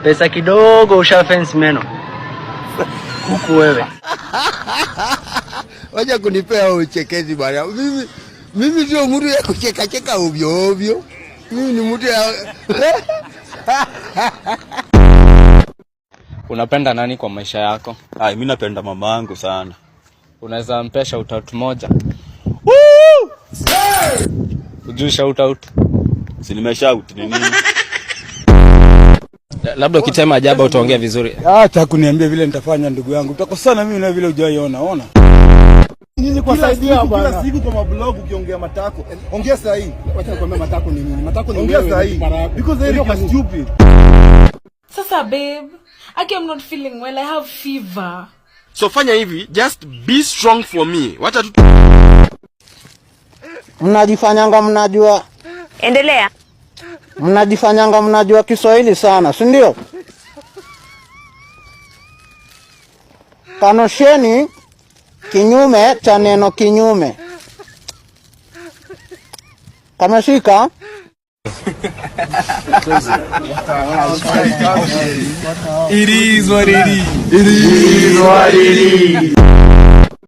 Pesa kidogo usha fence meno. Kuku wewe. Wacha kunipea uchekezi bwana. Mimi sio mtu ya kucheka cheka ovyo ovyo. Mimi ni mtu ya Unapenda nani kwa maisha yako? Ai, mimi napenda mama yangu sana. Unaweza mpea shout out moja? Ujui shout out? Si nimeshout ni nini? Labda ukitema jaba utaongea vizuri. Acha kuniambia vile nitafanya ndugu yangu. Utakosana mimi na vile hujaiona, ona. Nyinyi kwa saidia bwana. Kila siku kwa mablog ukiongea matako. Ongea sahi. Wacha nikwambie matako ni nini. Matako ni Ongea wewe, sahi. ni kipara yako. Because Eric is stupid. Sasa babe, aki I'm not feeling well. I have fever. So fanya hivi, just be strong for me. Wacha tu Mnajifanyanga mnajua, Endelea. Mnajifanyanga mnajua Kiswahili sana, si ndio? Kanosheni kinyume cha neno kinyume. Kameshika? It is what it is. It is what it is.